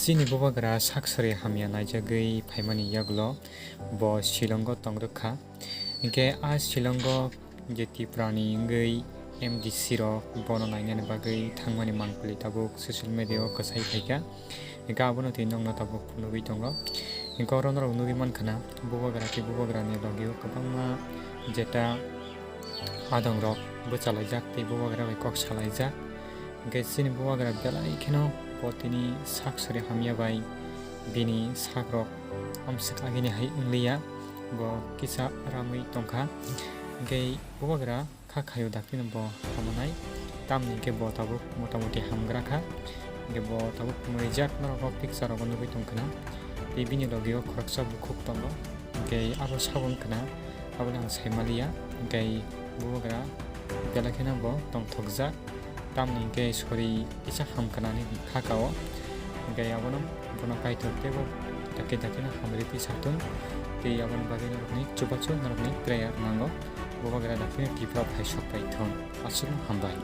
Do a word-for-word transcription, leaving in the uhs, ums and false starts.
Chini bubagra sak sari hamya naijagwi phaimani yagulo bo Shillongo tong rwkha. Hinkhe a Shillongo je Tripurani wngwi M D C rok bono nainani bagwi thangmani manpili tabuk social media o kwsai phaikha. Hinkhe abono twi nokno tabuk nugwi tongo. Hinkhe oro norok nugwi mankha na bubagra tei bubagrani logio kwbangma jeta adongrok bwchalaijak tei bubagra bai kok salaijak. Hinkhe chini bubagra belai kheno bo tini sak sari hamya bai bini sakrok amswk agini hai wngliya, bo kisa ramwi tongkha. Hinkhe bubagra kha khaio daktino bo hamonai, tamni hinkhe bo tabuk motamoti hamgra kha. Hinkhe bo tabuk mwnwijak norok o picture rogo nugwi tongkha na. Tei bini logio khoroksa bukhuk tongo. Hinkhe abo sabo wngkha na, aboni ang saimaliya. Hinkhe bubagra belai kheno bo tongthokjak. Tamni hinkhe sori kisa hamkha nani kha kao. Hinkhe abono bono Kaitor teibo dakhe dakheno hamri twi sathung. Tei aboni bagwi norokni chubachu norokni prayer nango. Bubagra dakheno Tripura phai sok pai thung. Aswkno hambai.